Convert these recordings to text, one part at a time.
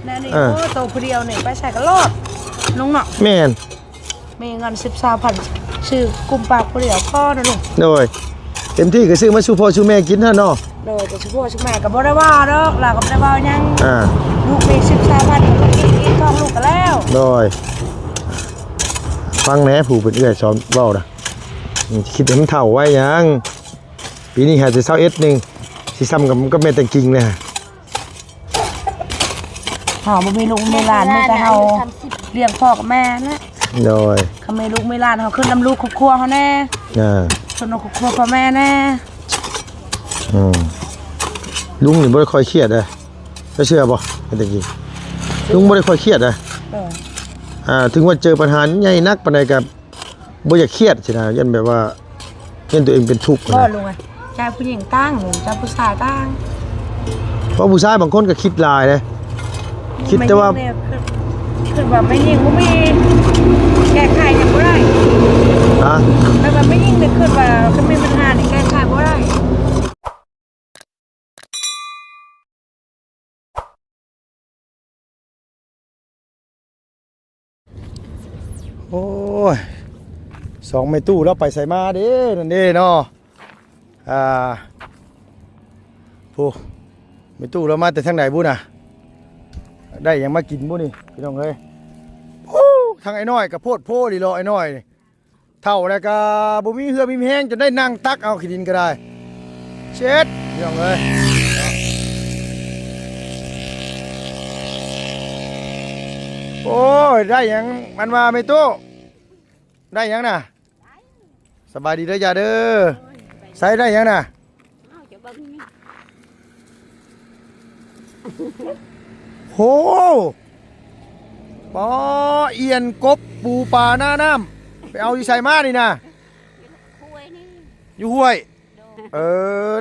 ແນວນີ້ ເອີ ໂອ້ ໂຕຜູ້ດຽວນີ້ໄປໃສກໍລອດ ລຸງເນາະ. ແມ່ນ ມີເງິນສິບ ຊາວພັນ ຊື້ກຸ້ມປາຜູ້ດຽວພໍເນາະລຸງ. ໂດຍ ເຕັມທີ່ກໍຊື້ມາສູ່ພໍ່ສູ່ແມ່ກິນຫັ້ນເນາະ. ໂດຍ ແຕ່ສູ່ພໍ່ສູ່ແມ່ກໍບໍ່ໄດ້ວ່າດອກ ລາວກໍບໍ່ໄດ້ເວົ້າຫຍັງ. ອ່າ ລູກມີສິບ ຊາວພັນ ກໍກິນ ກິນຂອງລູກກໍແລ້ວ. ໂດຍ ຟັງແດ່ຜູ້ເປັນເອື້ອຍສອນເວົ້ານະ ອືມ ຄິດໃຫ້ມັນເຖົ້າໄວຫຍັງ? ປີນີ້ຫາແຕ່ຊາວເອັດໜຶ່ງ ຊິຊ່ຳກັບ ກັບແມ່ແຕ່ງກິ່ງເລີຍ. ເຮົາບໍ່ມີລູກມີຫຼານ ມີແຕ່ເຮົາລ້ຽງພໍ່ກັບແມ່ແຫຼະ. ໂດຍ ຄັນມີລູກມີຫຼານ ເຮົາຄິດນຳລູກຄອບຄົວເຮົາແດ່. ອ່າ ຄິດນຳຄອບຄົວພໍ່ແມ່ແດ່. ອືມ ລຸງນີ້ບໍ່ໄດ້ຄ່ອຍຄຽດເດ້ ເຈົ້າເຊື່ອບໍ່? ແມ່ແຕ່ງກິ່ງ ລຸງບໍ່ໄດ້ຄ່ອຍຄຽດເດ້. ເອີ ອ່າ ເຖິງວ່າເຈີບັນຫາໃຫຍ່ໜັກປານໃດກໍ ບໍ່ຢາກຄຽດຊີ້ນະ ຢ້ານແບບວ່າ ຢ້ານຕົວເອງເປັນທຸກຫັ້ນນະ. ບໍ່ ລຸງເອີຍ ເຈົ້າຜູ້ຍິງຕ່າງ ເຈົ້າຜູ້ຊາຍຕ່າງ. ເພາະຜູ້ຊາຍບາງຄົນກໍຄິດຫຼາຍເດ້ ຄິດແຕ່ວ່າ ແມ່ຍິງນີ້ ຄິດ ຄິດວ່າແມ່ຍິງບໍ່ມີ ແກ້ໄຂຫຍັງບໍ່ໄດ້. ຮະ? ແບບວ່າແມ່ຍິງນີ້ຄິດວ່າ ຄັນມີບັນຫານີ້ແກ້ໄຂບໍ່ໄດ້. ໂອ້ຍ ສອງແມ່ຕູ້ລາວໄປໃສມາເດ້ ນັ້ນເດ້ເນາະ. ອ່າ ໂອ້ ແມ່ຕູ້ລາວມາແຕ່ທາງໃດບຸນະ? ໄດ້ຫຍັງມາກິນບຸນີ້ ພີ່ນ້ອງເອີຍ? ໂອ້ ທາງອ້າຍນ້ອຍກໍໂພດໂພອີ່ຫຼີເນາະ ອ້າຍນ້ອຍນີ້. ເຖົ້າແລ້ວກໍບໍ່ມີເຫື່ອມີແຮງ ຈົນໄດ້ນັ່ງຕັກເອົາຂີ້ດິນກໍໄດ້ ເຊັດ ພີ່ນ້ອງເອີຍ. ໂອ້ຍ ໄດ້ຫຍັງ ມັນວ່າແມ່ຕູ້ ໄດ້ຫຍັງນະ? ສະບາຍດີເດີ ຢ່າເດີ. ໃສ່ໄດ້ຫຍັງນະ? ເອົາ ຈະເບິ່ງນີ້ ໂຫ ປໍ ອຽນ ກົບ ປູ ປາ ໜ້ານ້ຳ ໄປເອົາຢູ່ໃສມານີ້ນະ? ຫ້ວຍນີ້ ຢູ່ຫ້ວຍ. ໂດຍ ເອີ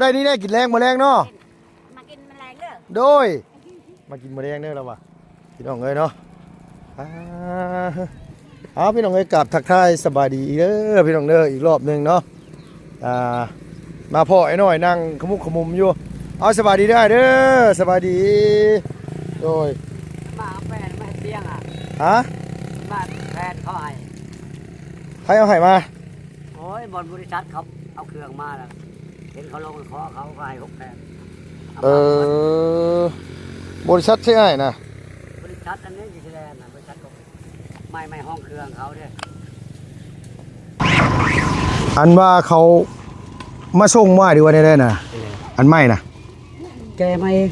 ໄດ້ນີ້ແນ່ ກິນແລງ ມື້ແລງເນາະ ມາກິນມື້ແລງເດີ. ໂດຍ ມາກິນມື້ແລງເດີລາວວ່າ ພີ່ນ້ອງເອີຍເນາະ. ອ່າ ເອົາ ພີ່ນ້ອງເອີຍ ກາບທັກທາຍສະບາຍດີເດີ ພີ່ນ້ອງເດີ ອີກລອບໜຶ່ງເນາະ. ອ່າ ມາພໍ້ອ້າຍນ້ອຍນັ່ງຂະມຸກຂະມຸມຢູ່. ເອົາ ສະບາຍດີເດີອ້າຍເດີ ສະບາຍດີ. ໂດຍ ມາເອົາແຟນມາເຮັດວຽກອ່ະ. ຮະ? ມາແຟນເຂົາໃຫ້. ໃຜເອົາໃຫ້ມາ? ໂອ້ຍ ບ່ອນບໍລິສັດເຂົາເອົາເຄື່ອງມາແລ້ວ ເຫັນເຂົາລົງຂໍເຂົາກໍໃຫ້ຫົກແສນ. ເອີ ບໍລິສັດໃຊ້ອ້າຍນະ? ບໍລິສັດອັນນີ້ຢູ່ທີ່ແລນນະ ບໍລິສັດຂອງ ໄມ້ ໄມ້ຫ້ອງເຄື່ອງເຂົາເດ້. ອັນວ່າເຂົາມາສົ່ງມາ ຫຼືວ່າແນວໃດນະ? ເອີ ອັນໄມ້ນະ ແກ່ມາເອງ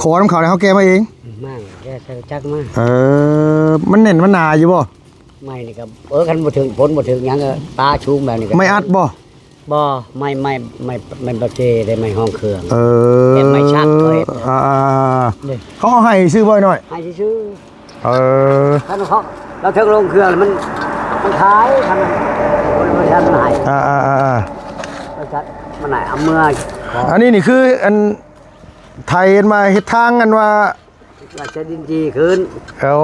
ຂໍນຳເຂົາແລ້ວເຮົາແກ່ມາເອງ. ມາແກ່ໃສ່ຈັກມາ. ເອີ ມັນແໜ້ນມັນໜາຢູ່ບໍ່? ໄມ້ນີ້ກໍ ເອີ ຄັນບໍ່ຖືກຝົນບໍ່ຖືກຫຍັງກໍຕາສູງແບບນີ້ກໍ ໄມ້ອັດບໍ່? ບໍ່ ໄມ້ ໄມ້ ໄມ້ ໄມ້ປະເກເດ້ ໄມ້ຫ້ອງເຄື່ອງ. ເອີ ແບບໄມ້ສັກເຂົາເຮັດ. ອ່າໆໆ ເດ້ ເຂົາເອົາໃຫ້ຊື່ບໍ່ນ້ອຍ? ໃຫ້ຊື່ໆ. ເອີ ຄັນເຂົາ ລາວເຖິງລົງເຄື່ອງມັນ ມັນຂາຍ ຄັນມັນ ມັນໃຫ້. ອ່າໆໆໆ ມັນໃຫ້ເອົາເມືອ. ອັນນີ້ນີ້ຄືອັນ ໄຖອັນວ່າເຮັດທາງ ອັນວ່າ ວ່າຈະດິນຈີ້ຂຶ້ນ. ໂອ້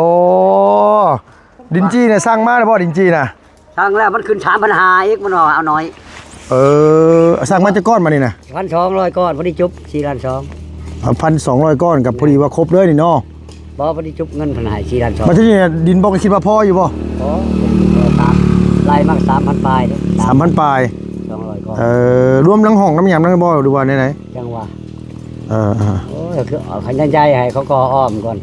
ດິນຈີ້ນະ ສັ່ງມາແລ້ວບໍ່ ດິນຈີ້ນະ? ສັ່ງແລ້ວ ມັນຂຶ້ນສາມພັນຫ້າອີກ ມັນວ່າເອົາໜ້ອຍ. ເອີ ສັ່ງມາຈັກກ້ອນບາດນີ້ນະ? ພັນສອງຮ້ອຍກ້ອນ ພໍດີຈຸບສີ່ລ້ານສອງ. ພັນສອງຮ້ອຍກ້ອນ ກັບພໍດີວ່າຄົບເລີຍນີ້ເນາະ. ບໍ່ ພໍດີຈຸບເງິນເພິ່ນໃຫ້ສີ່ລ້ານສອງ. ບາດທີນີ້ດິນບໍ່ ກໍຄິດວ່າພໍຢູ່ບໍ່? ພໍ ຕາມໄລ່ມາສາມພັນປາຍເດ້. ສາມພັນປາຍ ສອງຮ້ອຍກ້ອນ. ເອີ ລວມທັງຫ້ອງນຳຫຍັງນຳບໍ່ ຫຼືວ່າແນວໃດ? ຈັ່ງວ່າ ເອີໆ ໂອ້ຍ ຄືເອົາຂະຫຍັນໃຈໃຫ້ເຂົາກໍອ້ອມກ່ອນ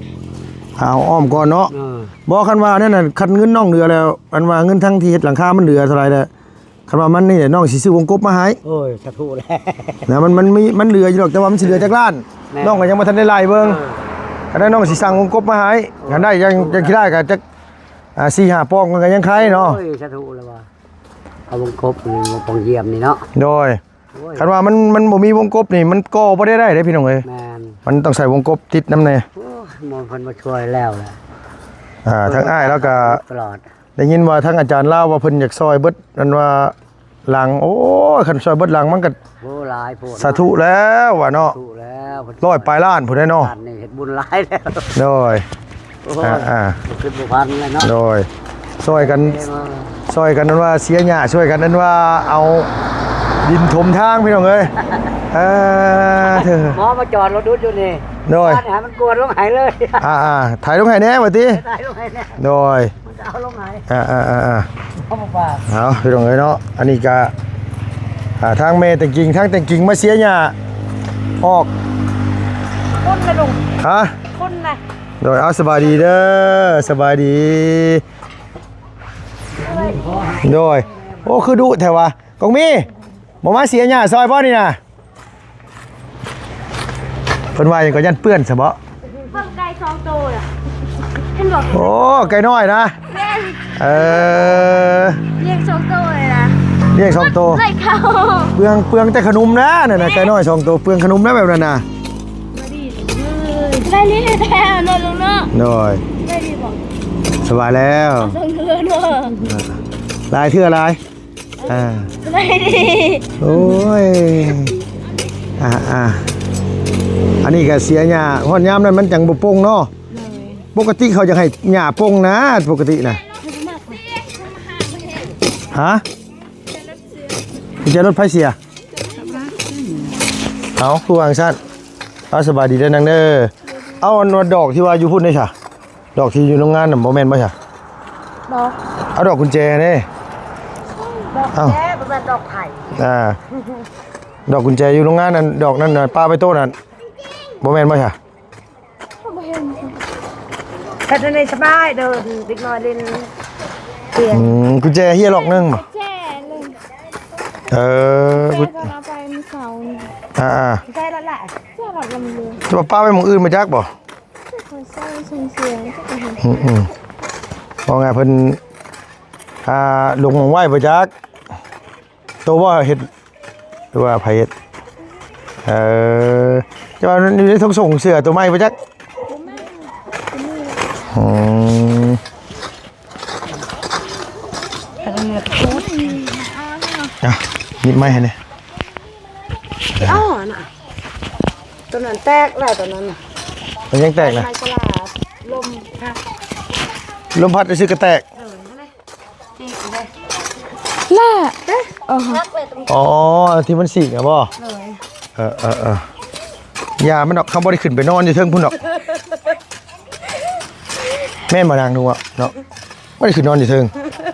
ເອົາອ້ອມກ່ອນເນາະ. ເອີ ບໍ່ ຄັນວ່ານັ້ນນະ ຄັນເງິນນ້ອງເຫຼືອແລ້ວ ອັນວ່າເງິນທັງທີ່ເຮັດຫຼັງຄາມັນເຫຼືອເທົ່າໃດແລ້ວ ຄັນວ່າມັນນີ້ແຫຼະ ນ້ອງຊິຊື້ວົງກົບມາໃຫ້. ໂອ້ຍ ສາທຸແຫຼະ ນະ ມັນ ມັນມີ ມັນເຫຼືອຢູ່ດອກ ແຕ່ວ່າມັນຊິເຫຼືອຈັກລ້ານ ແມ່ນ ນ້ອງກໍຍັງບໍ່ທັນໄດ້ໄລ່ເບິ່ງ. ເອີ ຄັນໄດ້ນ້ອງຊິສັ່ງວົງກົບມາໃຫ້. ໂອ້ຍ ຄັນໄດ້ຍັງ ສາທຸ ຍັງຊິໄດ້ກໍຈັກ ອ່າ ສີ່ຫ້າປ້ອງ ມັນກໍຍັງໄຄເນາະ. ໂອ້ຍ ສາທຸແລ້ວວ່າ ເອົາວົງກົບນີ້ ວົງປອງຢ້ຽມນີ້ເນາະ. ໂດຍ ໂອ້ຍ ຄັນວ່າມັນ ມັນບໍ່ມີວົງກົບນີ້ ມັນກໍບໍ່ໄດ້ໄດ້ເດ້ພີ່ນ້ອງເອີຍ. ແມ່ນ ມັນຕ້ອງໃສ່ວົງກົບຕິດນຳແດ່. ໂອ້ຍ ໝໍເພິ່ນມາຊ່ວຍແລ້ວແຫຼະ. ອ່າ ທາງອ້າຍລາວກໍຕະຫຼອດ ໄດ້ຍິນວ່າທາງອາຈານລາວວ່າເພິ່ນຢາກຊ່ອຍເບິດ ອັນວ່າຫຼັງ. ໂອ້ຍ ຄັນຊ່ອຍເບິດຫຼັງມັນກໍ ໂອ້ ຫຼາຍໂພດ ສາທຸແລ້ວວ່າເນາະ. ສາທຸແລ້ວ ຮ້ອຍປາຍລ້ານພຸ້ນເດ້ເນາະ. ເຮັດບຸນຫຼາຍແລ້ວ. ໂດຍ ໂອ້ຍ ອ່າໆ ບໍ່ຄິດບໍ່ຝັນເລີຍເນາະ. ໂດຍ ຊ່ອຍກັນ ເອີ ຊ່ອຍກັນນັ້ນວ່າເສຍຫຍ້າ ຊ່ວຍກັນນັ້ນວ່າເອົາດິນຖົມທາງ ພີ່ນ້ອງເອີຍ. ເອີ ເທີ ໝໍມາຈອດລົດດຸດຢູ່ນີ້. ໂດຍ ໃຫ້ມັນກວດລົງໄຫເລີຍ ອ່າໆ ຖ່າຍລົງໄຫແດ່ວ່າຕິ ຖ່າຍລົງໄຫແດ່ ໂດຍ ມັນຈະເອົາລົງໄຫ ອ່າໆໆໆ ເອົາບໍ່ປາກ ເອົາ ພີ່ນ້ອງເອີຍເນາະ ອັນນີ້ກະ ອ່າ ທາງແມ່ແຕງກິງ ທາງແຕງກິງມາເສຍຫຍ້າອອກ ຄົນລະລຸງ ຮະ ຄົນລະ ໂດຍ ເອົາ ສະບາຍດີເດີ ສະບາຍດີ ໂດຍ ໂອ້ ຄືດຸແທ້ວະ ກອງມີ ບໍ່ມາເສຍຫຍ້າຊ່ອຍບໍ່ນີ້ນະ? ເພິ່ນວ່າຫຍັງກໍຢ້ານເປື້ອນຊະເບາະ? ເບິ່ງໄກ່ສອງໂຕນະ ເຫັນບໍ່? ໂອ້ ໄກ່ນ້ອຍນະ? ແມ່ນ ເອີ ລ້ຽງສອງໂຕເລີຍນະ ລ້ຽງສອງໂຕ ໄລ່ເຂົາ ເປືອງ ເປືອງແຕ່ຂະໜົມນະ ນັ້ນນະ ໄກ່ນ້ອຍສອງໂຕ ເປືອງຂະໜົມນະ ແບບນັ້ນນະ ສະບາຍດີແທ້ເນາະ ລຸງເນາະ ໂດຍ ສະບາຍດີບໍ່? ສະບາຍແລ້ວ ສອງເທື່ອເນາະ ຫຼາຍເທື່ອຫຼາຍ ອ່າ ສະບາຍດີ ໂອ້ຍ ອ່າໆ ອັນນີ້ກະເສຍຫຍ້າ ຮອດຍາມນັ້ນມັນຈັ່ງບໍ່ປົ່ງເນາະ ໂດຍ ປົກກະຕິເຂົາຢາກໃຫ້ຫຍ້າປົ່ງນະ ປົກກະຕິນະ ຮະ ກຸນແຈລົດໃຜເສຍ? ເອົາ ຄືວ່າຈັ່ງຊັ້ນ ເອົາ ສະບາຍດີເດີນາງເດີ ເອົາ ອັນວ່າດອກທີ່ວ່າຢູ່ພຸ້ນເດ້ຊະ? ດອກທີ່ຢູ່ໂຮງງານນະ ບໍ່ແມ່ນບໍ່ຊະ? ດອກ ເອົາ ດອກກຸນແຈເດ້ ດອກແຈ ບໍ່ແມ່ນດອກໄຜ່ ອ່າ ດອກກຸນແຈຢູ່ໂຮງງານນັ້ນ ດອກນັ້ນນະ ປະໄວ້ໂຕະນັ້ນ ບໍ່ແມ່ນບໍ່ຊະ? ບໍ່ເຫັນ ເຮັດໃຫ້ສະບາຍເດີ ເດັກນ້ອຍຫຼິ້ນ ອືມ ກຸນແຈເຮຍລັອກໜຶ່ງບໍ່? ແຈໜຶ່ງ ເອີ ແຈຕອນເອົາໄປມື້ເຊົ້ານີ້ ອ່າໆ ແຈລັດລະ ແຈລັດລະ ແຕ່ວ່າປະໄວ້ໝ່ອງອື່ນບໍ່ຈັກບໍ່? ອືມໆ ວ່າໄງເພິ່ນ ອ່າ ລົງມອງໄວ້ບໍ່ຈັກ ໂຕບໍ່ເຮັດ ຫຼືວ່າໃຜເຮັດ? ເອີ ແຕ່ວ່າຢູ່ໃນຖົງໂສ້ງເສື້ອໂຕໃໝ່ບໍ່ຈັກ? ອືມ ອ່ະ ໜີບໄມ້ໃຫ້ແດ່. ອໍ ນະ ຕົວນັ້ນແຕກແລ້ວ ຕົວນັ້ນນະ ມັນຍັງແຕກນະ ໄມ້ສະຫຼາ ລົມພັດ ລົມພັດຊື່ກະແຕກ ເອີ ນັ້ນແຫຼະ ຈີກເດ້ ລະ ເອີ ອໍ ທີ່ມັນສີກນະບໍ່? ເອີ ເອີໆໆ ຢ່າມັນດອກ ເຮົາບໍ່ໄດ້ຂຶ້ນໄປນອນຢູ່ເທິງພຸ້ນດອກ ແມ່ນບໍ່ນາງນຸເນາະ? ບໍ່ໄດ້ຂຶ້ນນອນຢູ່ເທິງ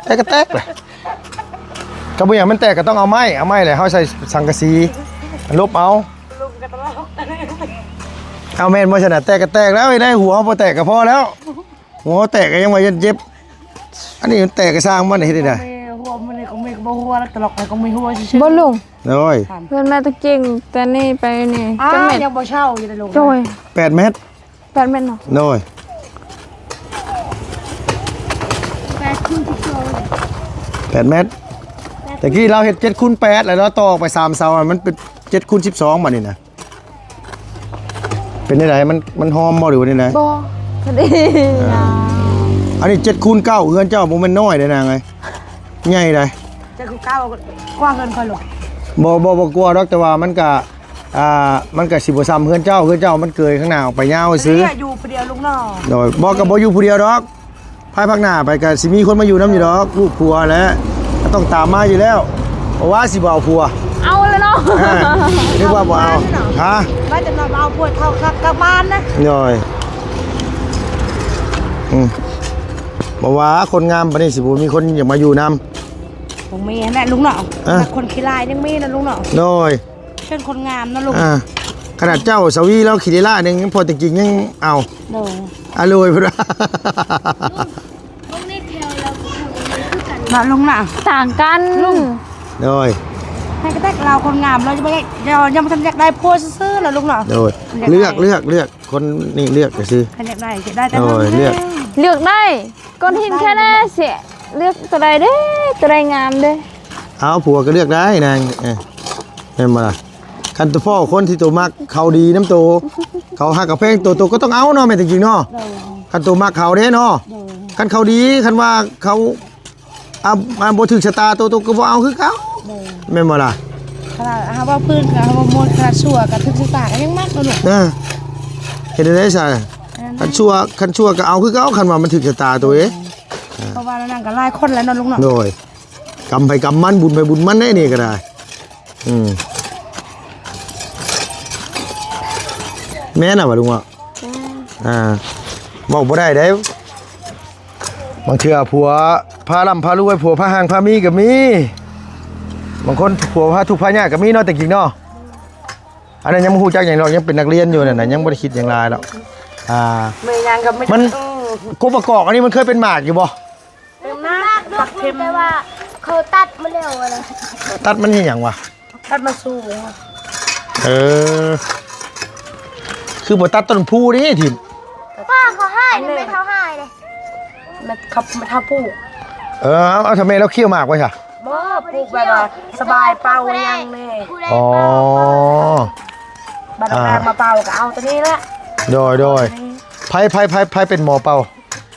ແຕກກະແຕກແຫຼະ ກະບໍ່ຫຍັງ ມັນແຕກກະຕ້ອງເອົາໄມ້ ເອົາໄມ້ແຫຼະ ເຮົາໃສ່ສັງກະສີຫຼົບເອົາ ເອົາແມ່ນບໍ່ຊັ້ນນະ ແຕກກະແຕກແລ້ວ ໄດ້ຫົວເຮົາບໍ່ແຕກກະພໍແລ້ວ ຫົວເຮົາແຕກກະຍັງວ່າຢ້ານເຈັບ ອັນນີ້ມັນແຕກກະຊ່າງມັນ ເຮັດໄດ້ໃດ ຫົວມັນນີ້ກະມີກະບໍ່ຫົວ ຕະຫຼອກກະມີຫົວຊື່ໆ ບໍ່ລຸງ ໂອ້ຍ ເຮືອນແມ່ຕະກິງ ແຕ່ນີ້ໄປນີ້ ອ່າ ຈັກແມັດ ຍັງບໍ່ເຊົ່າຢູ່ເດ້ລຸງ ໂດຍ ແປດແມັດ ແປດແມັດເນາະ ໂດຍ ແປດຄູນສິບສອງ ແປດແມັດ ແຕ່ກີ້ລາວເຮັດເຈັດຄູນແປດ ແລ້ວລາວຕໍ່ອອກໄປສາມເສົາ ມັນເປັນເຈັດຄູນສິບສອງ ບາດນີ້ນະ ເປັນແນວໃດ ມັນ ມັນຫອມບໍ່ ຫຼືວ່າແນວໃດ? ບໍ່ ພໍດີ ອ່າ ອັນນີ້ເຈັດຄູນເກົ້າ ເຮືອນເຈົ້າບໍ່ແມ່ນນ້ອຍເດ້ນາງເອີຍ ໃຫຍ່ໃດ ເຈັດຄູນເກົ້າ ກວ່າເຮືອນຂ້ອຍໂລດ ບໍ່ ບໍ່ ບໍ່ກວ່າດອກ ແຕ່ວ່າມັນກະ ອ່າ ມັນກະຊິບໍ່ຊ່ຳເຮືອນເຈົ້າ ເຮືອນເຈົ້າມັນເກີຍຂ້າງໜ້າອອກໄປຍາວຊື່ ຢູ່ຜູ້ດຽວລຸງເນາະ ໂດຍ ບໍ່ ກະບໍ່ຢູ່ຜູ້ດຽວດອກ ພາຍພາກໜ້າໄປກະຊິມີຄົນມາຢູ່ນຳຢູ່ດອກ ລູກຜົວແຫຼະ ກະຕ້ອງຕາມມາຢູ່ແລ້ວ ເພາະວ່າຊິບໍ່ເອົາຜົວ ເອົາແລ້ວເນາະ ອ່າ ນຶກວ່າບໍ່ເອົາ ຮະ ວ່າຈະນອນເອົາຜົວເຖົ້າກັບ ກັບບ້ານນະ ໂດຍ ອືມ ບໍ່ວ່າຄົນງາມປານນີ້ຊິບໍ່ມີຄົນຢາກມາຢູ່ນຳ ບໍ່ມີຫັ້ນແຫຼະລຸງເນາະ ອ່າ ຄົນຂີ້ລ້າຍຍັງມີນະລຸງເນາະ ໂດຍ ເປັນຄົນງາມເນາະລຸງ ອ່າ ຂະໜາດເຈົ້າສາວວີລາວຂີ້ໄດ້ລ້າຍໜຶ່ງ ພໍແຕ່ກິນຍັງເອົາ ໂດຍ ອະໂລຍພຸ້ນວ່າ ເນາະລຸງນະ ຕ່າງກັນລຸງ ໂດຍ ໃຫ້ກະແຕກລາວຄົນງາມ ລາວຍັງບໍ່ທັນຢາກໄດ້ຜົວຊື່ໆ ລະລຸງເນາະ ໂດຍ ເລືອກ ເລືອກ ເລືອກ ຄົນນີ້ເລືອກຊື່ ຄັນຢາກໄດ້ ຢາກໄດ້ແຕ່ ໂດຍ ເລືອກ ເລືອກໄດ້ ກ້ອນຫີນແຄ່ແນ່ ຊິເລືອກໂຕໃດເດ້ ໂຕໃດງາມເດ້ ເອົາ ຜົວກະເລືອກໄດ້ນາງ ເອີ ແມ່ນບໍ່ລະ ຄັນໂຕພໍ້ຄົນທີ່ໂຕມັກ ເຂົາດີນຳໂຕ ເຂົາຮັກກະແພງໂຕ ໂຕກະຕ້ອງເອົາເນາະ ແມ່ນຈິງເນາະ ໂດຍ ຄັນໂຕມັກເຂົາເດ້ເນາະ ໂດຍ ຄັນເຂົາດີ ຄັນວ່າເຂົາ ອ່າ ບໍ່ຖືກຊະຕາໂຕ ໂຕກະບໍ່ເອົາຄືເກົ່າ ໂດຍ ແມ່ນບໍ່ລະ ຂະໜາດເຮົາເວົ້າພື້ນ ເຮົາເວົ້າມ່ວນ ຂະໜາດຊົ່ວກະຖືກຊະຕາກະຍັງມັກເນາະ ເອີ ເຮັດແນວໃດຊະ ຄັນຊົ່ວ ຄັນຊົ່ວກະເອົາຄືເກົ່າ ຄັນວ່າມັນຖືກຊະຕາໂຕເດ້ ເພາະວ່ານັ້ນກະຫຼາຍຄົນແລ້ວເນາະລຸງເນາະ ໂດຍ ກຳໃຜກຳມັນ ບຸນໃຜບຸນມັນເດ້ ນີ້ກະໄດ້ ອືມ ແມ່ນນະວ່າລຸງເວົ້າ ແມ່ນ ອ່າ ເວົ້າບໍ່ໄດ້ເດ້. ບາງເທື່ອຜົວພາລ່ຳພາລວຍ ຜົວພາຮັ່ງພາມີກໍມີ. ບາງຄົນຜົວພາທຸກພາຍາກກໍມີເນາະ ແຕ່ກີ້ເນາະ. ອັນນັ້ນຍັງບໍ່ຮູ້ຈັກຫຍັງດອກ ຍັງເປັນນັກຮຽນຢູ່ນັ້ນນະ ຍັງບໍ່ໄດ້ຄິດຫຍັງຫຼາຍດອກ. ອ່າ ແມ່ນຫຍັງກໍໄມ່ ມັນ ເອີ ກົກປະກອກອັນນີ້ມັນເຄີຍເປັນໝາກຢູ່ບໍ່? ເປັນໝາກ ໝາກດົກ ແຕ່ວ່າເຂົາຕັດມາແລ້ວນະ. ຕັດມັນເຮັດຫຍັງວະ? ຕັດມັນສູງ. ເອີ ຄືບໍ່ຕັດຕົ້ນພູນີ້ຖິ້ມ? ປ້າເຂົາໃຫ້ ແມ່ເຖົ້າໃຫ້ເດ້ ແມ່ເຖົ້າ ແມ່ເຖົ້າປູກ. ເອີ ເອົາ ເອົາ ຖ້າແມ່ລາວຄ້ຽວໝາກໄວ້ຊະ. ບໍ່ ປູກແບບວ່າສະບາຍເປົ່າຫຍັງແດ່. ອໍ ບັດແມ່ມາເປົ່າກໍເອົາຕົວນີ້ແຫຼະ. ໂດຍ ໂດຍ. ໃຜ ໃຜ ໃຜ ໃຜເປັນໝໍເປົ່າ?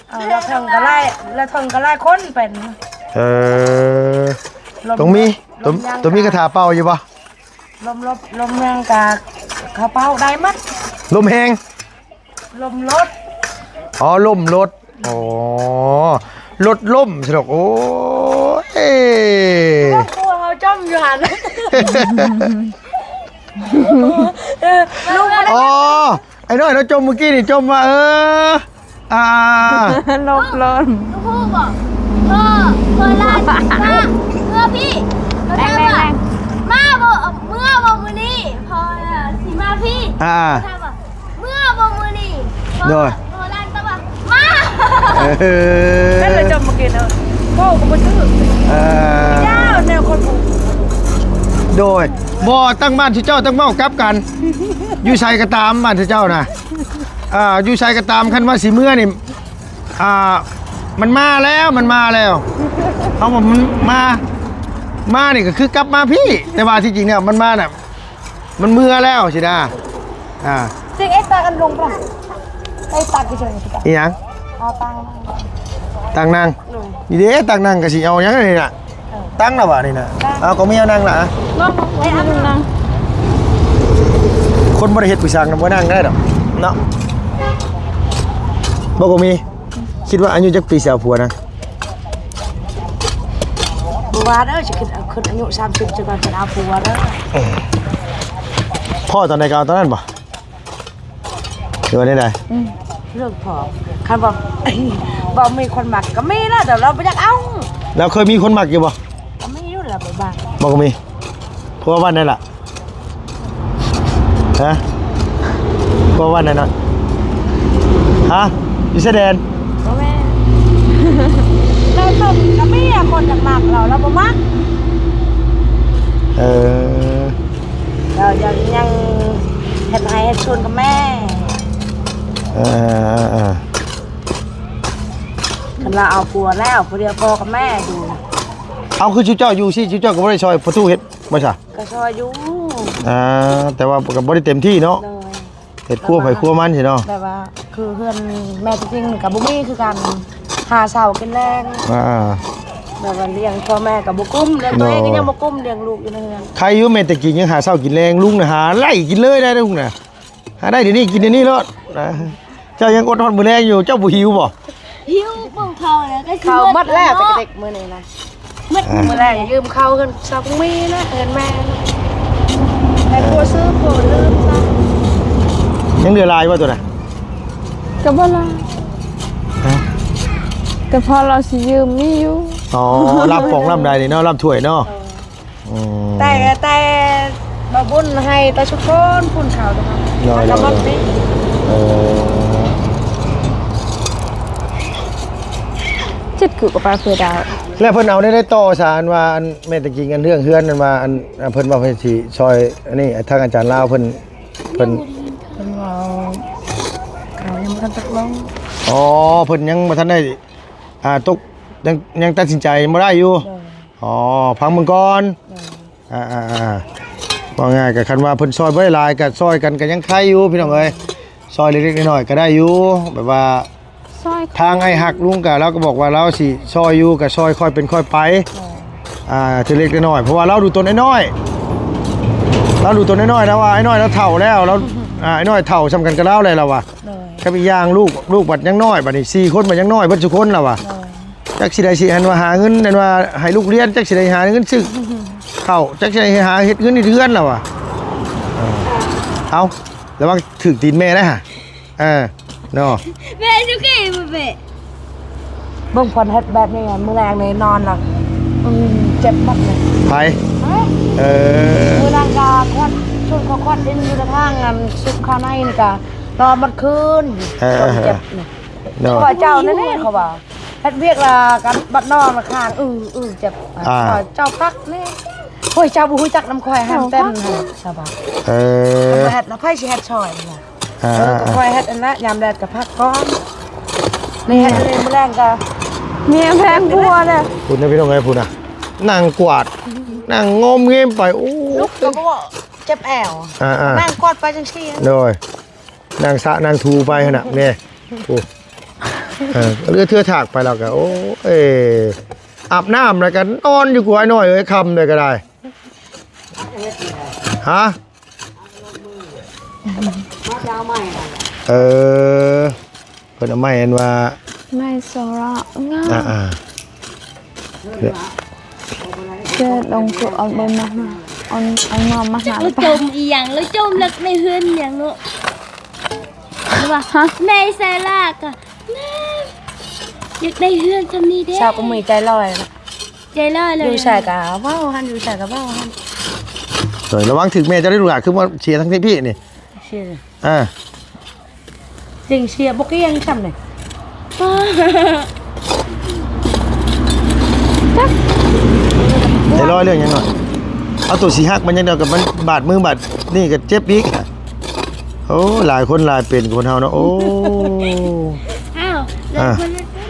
ເອີ ລາວເຖິງກໍຫຼາຍ ລາວເຖິງກໍຫຼາຍຄົນເປັນ. ເອີ ຕ້ອງມີ ຕ້ອງ ຕ້ອງມີຄາຖາເປົ່າຢູ່ບໍ່? ລົມລົບ ລົມຫຍັງກະເຂົາເປົ່າໄດ້ໝົດ. ລົມແຮງ ລົມລົດ. ອໍ ລົມລົດ. ອໍ ລົດລົມຊິດອກ. ໂອ້ຍ ຄອບຄົວເຮົາຈົ່ມຢູ່ຫັ້ນ. ລຸງ ອໍ ໄອ້ນ້ອຍເນາະ ຈົ່ມມື້ກີ້ນີ້ ຈົ່ມວ່າ ເອີ ອ່າ ລົບລົມ ຮູ້ບໍ່? ເອີ ເພິ່ນລະຊິມາເມືອພີ້ ເພິ່ນຖາມວ່າ ມາບໍ່ ເມືອບໍ່ມື້ນີ້? ເພາະວ່າຊິມາພີ້ ອ່າ ເພິ່ນຖາມວ່າ ເມືອບໍ່ມື້ນີ້? ໂດຍ ເພິ່ນລະຕອບວ່າ ມາ. ເອີ ນັ້ນລະຈຳມາກິນເນາະ ເວົ້າກໍບໍ່ຖືກ. ເອີ ຍາວແນວຄົນ ໂດຍ ບໍ່ ຕັ້ງບ້ານຊື່ເຈົ້າຕ້ອງເວົ້າກັບກັນ ຢູ່ໃສກໍຕາມ ບ້ານຊື່ເຈົ້ານະ ອ່າ ຢູ່ໃສກໍຕາມ ຄັນວ່າຊິເມືອນີ້ ອ່າ ມັນມາແລ້ວ ມັນມາແລ້ວ ເຮົາວ່າມັນມາ ມານີ້ກໍຄືກັບມາພີ້ ແຕ່ວ່າທີ່ຈິງແລ້ວມັນມານະ ມັນເມືອແລ້ວຊີ້ນະ. ອ່າ ຊິເອັດຕາກັນລົງປະ ໄດ້ຕາກຢູ່ເທິງ ອີຫຍັງ? ເອົາຕັງ ຕັງນັ່ງ ໂດຍ ນີ້ເດ້ ຕັງນັ່ງກໍຊິເອົາຫຍັງນີ້ນະ ເອີ ຕັງລະບາດນີ້ນະ ເອົາ ກໍມີເອົານັ່ງລະ ນັ່ງ ຄົນບໍ່ໄດ້ເຮັດຜູ້ຊ່າງນະ ບໍ່ນັ່ງກໍໄດ້ດອກເນາະ. ບໍ່ກໍມີ ຄິດວ່າອາຍຸຈັກປີຊິເອົາຜົວນະ? ບໍ່ວ່າເດີ ຊິຂຶ້ນ ຂຶ້ນອາຍຸສາມສິບ ຈະກ່ອນຈະເອົາຜົວເດີ. ພໍ້ຕອນໃດກໍເອົາຕອນນັ້ນບໍ່? ຫຼືວ່າແນວໃດ? ອືມ ເລື່ອງພໍ້ ຄັນວ່າ ບໍ່ມີຄົນມັກກໍມີແລ້ວ ແຕ່ລາວບໍ່ຢາກເອົາ. ລາວເຄີຍມີຄົນມັກຢູ່ບໍ່? ກໍມີຢູ່ແລ້ວ ບໍ່ບາດ ບໍ່ກໍມີ. ຜົວບ້ານໃດລະ? ຮະ? ຜົວບ້ານໃດນະ? ຮະ? ຢູ່ຊາຍແດນ? ບໍ່ແມ່ນ ລາວຕົນກໍມີຄົນຢາກມັກລາວ ລາວບໍ່ມັກ. ເອີ ລາວຍັງ ຍັງເຮັດໄຮ່ເຮັດສວນກັບແມ່. ເອີ ເອີ ເອີ ຄັນລາວເອົາຜົວແລ້ວ ຜູ້ດຽວພໍ່ກັບແມ່ຢູ່. ເອົາ ຄືຊຸມເຈົ້າຢູ່ຊີ້ ຊຸມເຈົ້າກໍບໍ່ໄດ້ຊ່ອຍພໍ່ຕູ້ເຮັດບໍ່ຊະ? ກໍຊ່ອຍຢູ່ ອ່າ ແຕ່ວ່າກໍບໍ່ໄດ້ເຕັມທີ່ເນາະ. ໂດຍ ເຮັດຄົວໃຜຄົວມັນຊີ້ເນາະ ແບບວ່າຄືເຮືອນແມ່ຈິງໆກໍບໍ່ມີຄືກັນ ຫາເຊົ້າກິນແລງ ອ່າ ແບບວ່າລ້ຽງພໍ່ແມ່ກໍບໍ່ກຸ້ມ ລ້ຽງຕົວເອງກໍຍັງບໍ່ກຸ້ມ ລ້ຽງລູກຢູ່ໃນເຮືອນ. ໃຄຢູ່ແມ່ແຕ່ກີ້ຍັງຫາເຊົ້າກິນແລງ ລຸງນະຫາໄລ່ກິນເລີຍໄດ໋ ລຸງນະ ຫາໄດ້ດຽວນີ້ກິນດຽວນີ້ໂລດ. ເຈົ້າຍັງອົດຮອດມື້ແລງຢູ່ ເຈົ້າບໍ່ຫິວບໍ່? ຫິວ ເບິ່ງເຂົ້າແລ້ວກໍຊິ ເຂົ້າໝົດແລ້ວ ໝົດແລ້ວ ແຕ່ກະເດັກມື້ນີ້ນະ ໝົດ ອ່າ ມື້ແລງຢືມເຂົ້າເຮືອນຊາວບຸງມີນະ ເຮືອນແມ່ນະ ໃຫ້ຜົວຊື້ຜົວລືມຊະ. ຍັງເຫຼືອຫຼາຍບໍ່ຕົວນະ? ກໍບໍ່ຫຼາຍ ຮະ? ກໍພໍລາວຊິຢືມມີຢູ່. ອໍ ລາບປອງລາບໃດນີ້ເນາະ ລາບຖ້ວຍເນາະ. ເອີ ອືມ ແຕ່ ແຕ່ບໍ່ບຸນໃຫ້ແຕ່ຊຸກຄົນພຸ້ນເຂົາ ໂດຍ ແລ້ວກໍໝົດປີ. ເອີ ຈິດກູກໍປາເຟດາວ. ແລ້ວເພິ່ນເອົາໄດ້ ໄດ້ຕໍ່ສານວ່າ ອັນແມ່ນຕະກີ້ ອັນເລື່ອງເຮືອນນັ້ນວ່າ ອັນ ອັນເພິ່ນວ່າເພິ່ນຊິຊ່ອຍ ອັນນີ້ ທາງອາຈານລາວເພິ່ນ ເພິ່ນ ເພິ່ນວ່າເຂົາຍັງບໍ່ທັນຕົກລົງ. ອໍ ເພິ່ນຍັງບໍ່ທັນໄດ້ ອ່າ ຕົກ ຍັງ ຍັງຕັດສິນໃຈບໍ່ໄດ້ຢູ່. ໂດຍ ອໍ ຟັງເບິ່ງກ່ອນ. ໂດຍ ອ່າໆໆ ເວົ້າງ່າຍກໍຄັນວ່າເພິ່ນຊ່ອຍບໍ່ໄດ້ຫຼາຍ ກໍຊ່ອຍກັນກໍຍັງໄຄຢູ່ພີ່ນ້ອງເອີຍ. ຊ່ອຍເລັກໆນ້ອຍໆກໍໄດ້ຢູ່ ແບບວ່າຊ່ອຍ ທາງອ້າຍຮັກລຸງກໍ ລາວກໍບອກວ່າລາວຊິຊ່ອຍຢູ່ ກໍຊ່ອຍຄ່ອຍເປັນຄ່ອຍໄປ. ໂດຍ ອ່າ ເລັກໆນ້ອຍໆ ເພາະວ່າລາວດູຕົນອ້າຍນ້ອຍ ລາວດູຕົນອ້າຍນ້ອຍ ລາວວ່າອ້າຍນ້ອຍລາວເຖົ້າແລ້ວ ລາວ ອ່າ ອ້າຍນ້ອຍເຖົ້າສ່ຳກັນກັບລາວແລ້ວ ລາວວ່າ. ໂດຍ ກັບອີກຢ່າງລູກ ລູກບັດຍັງນ້ອຍ ບັດນີ້ສີ່ຄົນບັດຍັງນ້ອຍເບິດຊຸຄົນ ລາວວ່າ. ໂດຍ ຈັກຊິໄດ້ຊິ ອັນວ່າຫາເງິນ ອັນວ່າໃຫ້ລູກຮຽນ ຈັກຊິໄດ້ຫາເງິນຊື້ເຂົ້າ ຈັກຊິໄດ້ຫາເຮັດເງິນເຮັດເຮືອນລະວ່າ. ເອີ ເອົາ ລະວັງຖືກຕີນແມ່ໄດ້ຫະ. ເອີ ເນາະ ແມ່ສຸກີບໍ່ແມ່. ເບິ່ງເພິ່ນເຮັດແບບນີ້ ມື້ແລງນີ້ນອນລະ ອືມ ເຈັບໝົດເລີຍ. ໃຜ? ເອີ ມື້ນັ້ນກະຄວັນ ຊຸດເຂົາຄວັນດິນຢູ່ທາງອັນສຸກຄາໃນນີ້ກະ ນອນໝົດຄືນ. ເອີ ເຈັບນີ້ ເນາະ ຂ້ອຍເຈົ້ານັ້ນແຫຼະ ເຂົາວ່າ ເຮັດວຽກລະກັນບັດນອນລະຄ້າງ ອື ອື ເຈັບ. ອ່າ ເຈົ້າພັກແດ່. ໂອ້ຍ ເຈົ້າບໍ່ຮູ້ຈັກນຳຂ້ອຍຫັ້ນເຕັມຫັ້ນ ສະບາຍ. ເອີ ຄັນບໍ່ເຮັດລະໃຜຊິເຮັດຊ່ອຍລະ. ອ່າ ເອີ ຂ້ອຍເຮັດຫັ້ນລະ ຍາມແດດກະພັກກ່ອນ. ນີ້ເຮັດອັນນີ້ມື້ແລງກະເມຍແພງກວ່າເດ້. ພຸ້ນນະພີ່ນ້ອງເອີຍ ພຸ້ນນະ ນັ່ງກວາດ ນັ່ງງອມເງມໄປ. ໂອ້ ລຸກກະບໍ່ເຈັບແອວ. ອ່າໆ ນັ່ງກວາດໄປຈັ່ງຊີ້. ໂດຍ ນັ່ງສະນັ່ງຖູໄປຫັ້ນນະແມ່. ໂອ້ ເອີ ເລືອເທື່ອຖາກໄປແລ້ວກະ ໂອ້ຍ ອາບນ້ຳແລ້ວກະນອນຢູ່ ກວາຍນ້ອຍເອີຍ ຄ່ຳເລີຍກະໄດ້. ຮະ? ເອີ ເພິ່ນເອົາໄມ້ອັນວ່າ ໄມ້ໂຊລາງາມ. ອ່າໆ ເດີນອງຄືເອົາເບິ່ງມາ ເອົາ ເອົາງອມມາຫາ ລະຈົມອີ່ຫຍັງ ລະຈົມເລິກໃນເຮືອນອີ່ຫຍັງເນາະ. ວ່າ ຮະ? ແມ່ໃສ່ລາກະ ແມ່ຢາກໄດ້ເຮືອນຊ່ຳນີ້ເດ້. ສາວກະມີໃຈລອຍ ໃຈລອຍເລີຍ ຢູ່ໃສກະເວົ້າຫັ້ນ ຢູ່ໃສກະເວົ້າຫັ້ນ. ໂດຍ ລະວັງຖືກແມ່ເຈົ້າໄດ້ລູກຫຼານ ຄືວ່າເສຍທັງທີ່ພີ້ນີ້. ເສຍ ອ່າ ຈິງເສຍບໍ່ກ່ຽງຊ່ຳນີ້. ໃຈລອຍເລື່ອງຫຍັງເນາະ ເອົາໂຕຊິຫັກມັນຢ່າງດຽວ ກະມັນບາດມືບາດນີ້ກະເຈັບອີກ. ໂອ້ ຫຼາຍຄົນຫຼາຍເປັນຄົນເຮົາເນາະ. ໂອ້ ອ້າວ ຫຼາຍຄົນຫຼາຍເປັນ.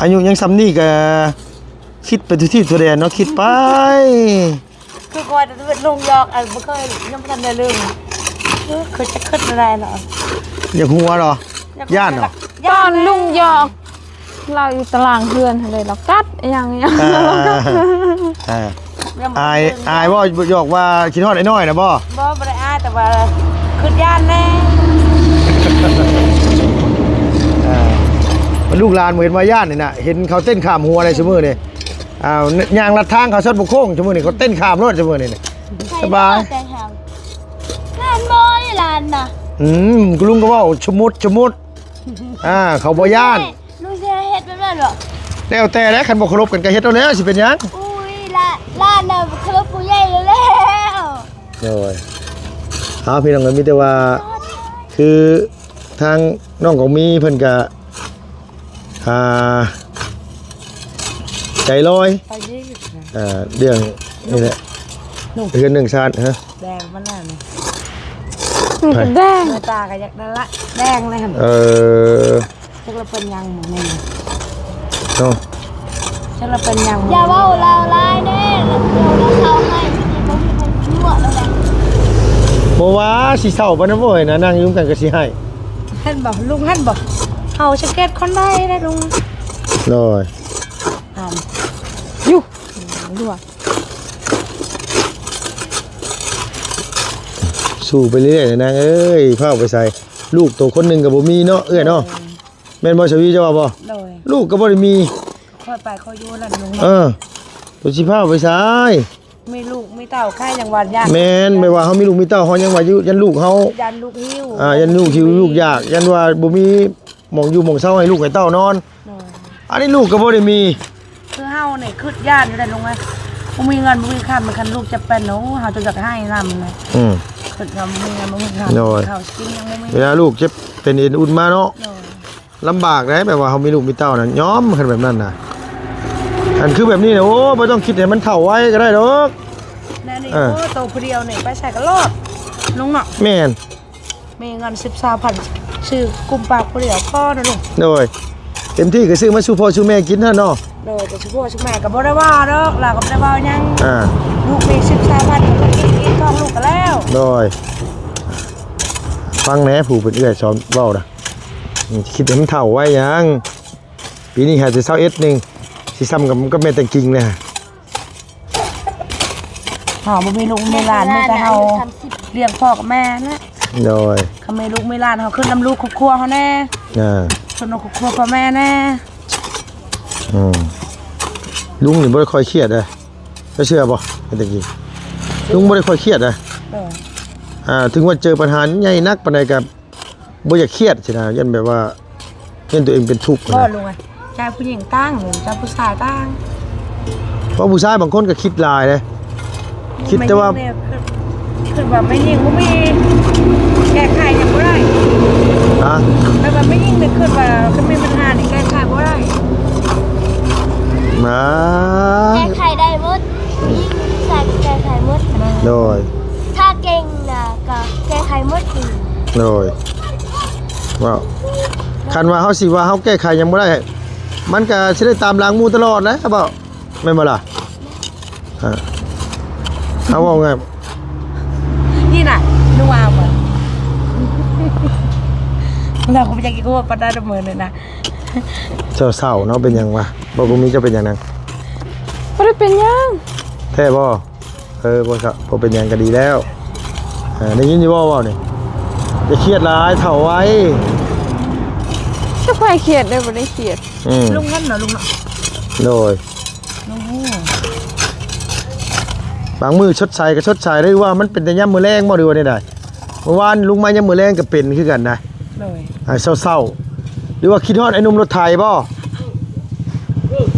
ອາຍຸຍັງຊ່ຳນີ້ກະຄິດໄປທົ່ວທີ່ທົ່ວແດນເນາະ ຄິດໄປ. ຄືຂ້ອຍແຕ່ເປັນລຸງຢອກ ອັນບໍ່ເຄີຍ ຍັງບໍ່ທັນໄດ້ລືມ. ເອີ ຄືຈະຄິດບໍ່ໄດ້ເນາະ. ຢາກຫົວເນາະ ຢ້ານເນາະ. ຕອນລຸງຢອກ ລາວຢູ່ຕາລາງເຮືອນຫັ້ນເດ້ ລາວກັດອີ່ຫຍັງ ອີ່ຫຍັງ ອ່າ ລາວກັດ. ອ່າ ອາຍ ອາຍບໍ່ຢອກວ່າຄິດຮອດອ້າຍນ້ອຍນະບໍ່? ບໍ່ ບໍ່ໄດ້ອາຍ ແຕ່ວ່າຄິດຢ້ານແດ່. ອ່າ ລູກຫຼານບໍ່ເຫັນວ່າຢ້ານນີ້ນະ ເຫັນເຂົາເຕັ້ນຂ້າມຫົວໄດ້ຊຸມື້ນີ້. ອ້າວ ຍ່າງລັດທາງເຂົາຊອດບໍ່ໂຄ້ງ ຊຸມື້ນີ້ເຂົາເຕັ້ນຂ້າມໂລດ ຊຸມື້ນີ້ ສະບາຍ. ແຕ່ງຫາງ ຫຼານບໍ່ ຫຼານນະ. ອືມ ລຸງກະເວົ້າ ສົມມຸດ ສົມມຸດ. ອ່າ ເຂົາບໍ່ຢ້ານ. ແມ່ ລຸງຊິເຮັດແບບນັ້ນບໍ່? ແລ້ວແຕ່ແຫຼະ ຄັນບໍ່ເຄົາລົບກັນກະເຮັດເອົາແລ້ວ ຊິເປັນຫຍັງ? ອຸ້ຍ ຫຼານ ຫຼານນະບໍ່ເຄົາລົບຜູ້ໃຫຍ່ແລ້ວ. ໂດຍ ເອົາ ພີ່ນ້ອງເອີຍ ມີແຕ່ວ່າ ຄືທາງນ້ອງກອງມີເພິ່ນກະ ອ່າ ໃຈລອຍ ໄປນີ້ ເອີ ເລື່ອງນີ້ແຫຼະ ເຮືອນໜຶ່ງຊານ. ຮະ? ແດງມັນນັ້ນ ມັນກະແດງ ຕາກະຢາກນັ້ນລະ ແດງເລີຍຫັ້ນ. ເອີ ຈັກລະເປັນຫຍັງໝູນີ້ເນາະ ຈັກລະເປັນຫຍັງ. ຢ່າເວົ້າລາວຫຼາຍເດ້ ລາວເອົາເຂົ້າໃຫ້ ບໍ່ມີໃຜຊິຕົວະລະແຫຼະ. ບໍ່ວ່າຊິເສົ້າປານນັ້ນບໍ່ ເອີຍນະ ນັ່ງຢູ່ນຳກັນກະຊິໃຫ້. ຫັ້ນບໍ່ ລຸງຫັ້ນບໍ່ ເຮົາສັງເກດຄົນໄດ້ເດ້ລຸງ. ໂດຍ ຢູ່ ຢູ່ ສູ້ໄປເລື້ອຍໆນະນາງເອີຍ ພ້າວໄປໃສ ລູກໂຕຄົນໜຶ່ງກະບໍ່ມີເນາະ ເອື້ອຍເນາະ. ໂດຍ ແມ່ນບໍ່ ສະວີ ເຈົ້າວ່າບໍ່? ໂດຍ ລູກກະບໍ່ໄດ້ມີ ຄ່ອຍໄປຄ່ອຍຢູ່ນັ້ນລຸງ. ເອີ ໂຕຊິພ້າວໄປໃສ ມີລູກມີເຕົ້າ ໃຄຍັງວ່າຢ້ານ. ແມ່ນ ແບບວ່າເຮົາມີລູກມີເຕົ້າ ເຮົາຍັງວ່າຢ້ານລູກເຮົາ ຢ້ານລູກຫິວ ອ່າ ຢ້ານລູກຫິວ ລູກຢາກ ຢ້ານວ່າບໍ່ມີ ໝ່ອງຢູ່ໝ່ອງເຊົາໃຫ້ລູກໃຫ້ເຕົ້ານອນ. ໂດຍ ອັນນີ້ລູກກະບໍ່ໄດ້ມີ ຄືເຮົານີ້ຄຶດຢ້ານຢູ່ໄດ໋ລຸງເອີຍ ບໍ່ມີເງິນບໍ່ມີຄຳ ຄັນລູກຈະເປັນ ໂອ້ ເຮົາຈະຢາກໃຫ້ນຳນະ. ອືມ ຄຶດວ່າບໍ່ມີເງິນບໍ່ມີຄຳ ໂດຍ ເຂົ້າກິນຍັງບໍ່ມີ ເວລາລູກເຈັບເປັນເອັນອຸ່ນມາເນາະ. ໂດຍ ລຳບາກໄດ໋ ແບບວ່າເຮົາມີລູກມີເຕົ້ານະ ຍອມ ຄັນແບບນັ້ນນະ. ອັນຄືແບບນີ້ນະ ໂອ້ ບໍ່ຕ້ອງຄິດໃຫ້ມັນເຖົ້າໄວກະໄດ້ດອກ. ແນວນີ້ ເອີ ໂອ້ ໂຕຜູ້ດຽວນີ້ໄປໃສກະລອດລຸງເນາະ. ແມ່ນ ມີເງິນສິບຊາວພັນ ຊື້ກຸ້ມປາກຜູ້ດຽວພໍນະລຸງ. ໂດຍ ເຕັມທີ່ກະຊື້ມາສູ່ພໍ່ສູ່ແມ່ກິນຫັ້ນເນາະ. ໂດຍ ກະສູ່ພໍ່ສູ່ແມ່ກະບໍ່ໄດ້ວ່າດອກ ລາວກະບໍ່ໄດ້ເວົ້າຫຍັງ. ອ່າ ລູກມີສິບຊາວພັນກະກິນ ກິນຂອງລູກກະແລ້ວ. ໂດຍ ຟັງແດ່ ຜູ້ເປັນເອື້ອຍສອນເວົ້ານະ ອືມ ຄິດໃຫ້ມັນເຖົ້າໄວຫຍັງ. ປີນີ້ຫາແຕ່ຊາວເອັດໜຶ່ງ ຊິຊ່ຳກັບ ກັບແມ່ແຕ່ງກິ່ງແລ້ວ. ເຮົາບໍ່ມີລູກມີຫຼານ ມີແຕ່ເຮົາລ້ຽງພໍ່ກັບແມ່ຫັ້ນແຫຼະ. ໂດຍ ຄັນມີລູກມີຫຼານ ເຮົາຄຶດນຳລູກຄອບຄົວເຮົາແດ່. ອ່າ ຄຶດນຳຄອບຄົວພໍ່ແມ່ແດ່. ອືມ ລຸງນີ້ບໍ່ໄດ້ຄ່ອຍຄຽດເດ້ ເຈົ້າເຊື່ອບໍ່? ແມ່ແຕ່ງກິ່ງ ລຸງບໍ່ໄດ້ຄ່ອຍຄຽດເດ້. ໂດຍ ອ່າ ເຖິງວ່າເຈີບັນຫາໃຫຍ່ໜັກປານໃດກໍບໍ່ຢາກຄຽດຊີ້ນະ ຢ້ານແບບວ່າ ຢ້ານຕົວເອງເປັນທຸກ ບໍ່ ນະ ລຸງເອີຍ ເຈົ້າຜູ້ຍິງຕ່າງ ເຈົ້າຜູ້ຊາຍຕ່າງ ເພາະຜູ້ຊາຍບາງຄົນກໍຄິດຫຼາຍເດ້ ຄິດແຕ່ວ່າ ແມ່ຍິງນີ້ ຄືວ່າແມ່ຍິງບໍ່ມີ ແກ້ໄຂຫຍັງບໍ່ໄດ້ ຮະ ແຕ່ວ່າແມ່ຍິງນີ້ຄິດວ່າຄັນມີບັນຫານີ້ແກ້ໄຂບໍ່ໄດ້ ມາ ແກ້ໄຂໄດ້ໝົດ ຍິງຜູ້ຊາຍກໍແກ້ໄຂໝົດ ໂດຍ ຖ້າເກັ່ງນະກໍແກ້ໄຂໝົດ ໂດຍ ເວົ້າ ຄັນວ່າເຮົາຊິວ່າເຮົາແກ້ໄຂຫຍັງບໍ່ໄດ້ ມັນກໍຊິໄດ້ຕາມຫຼັງໝູ່ຕະຫຼອດແຫຼະ ເວົ້າ ແມ່ນບໍ່ລະ? ອ່າ ເຮົາເວົ້າງ່າຍ ນີ້ນະ ໜູວ່າບໍ່ ລາວກໍບໍ່ຢາກກິນ ກໍວ່າປານນັ້ນເໝີນີ້ນະ ເສົ້າໆເນາະ ເປັນຫຍັງວະ? ບໍ່ ບໍ່ມີ ເຈົ້າເປັນຫຍັງນາງ? ບໍ່ໄດ້ເປັນຫຍັງ ແທ້ບໍ່? ເອີ ບໍ່ຊະ ບໍ່ເປັນຫຍັງກໍດີແລ້ວ ເອີ ໄດ້ຍິນຢູ່ບໍ່ເວົ້ານີ້? ຢ່າຄຽດຫຼາຍ ເຖົ້າໄວ ຈັກໃຜຄຽດເດ້ ບໍ່ໄດ້ຄຽດ ອືມ ລຸງເງິນເນາະ ລຸງເນາະ ໂດຍ ໂອ້ໂຫ ບາງມື້ຊົດໃສກໍຊົດໃສ ຫຼືວ່າມັນເປັນແຕ່ຍາມມື້ແລງບໍ່ ຫຼືວ່າແນວໃດ? ເມື່ອວານລຸງມາຍາມມື້ແລງກໍເປັນຄືກັນນະ ໂດຍ ອ່າ ເຊົ້າໆ ຫຼືວ່າຄິດຮອດໄອ້ໜຸ່ມລົດໄຖບໍ່?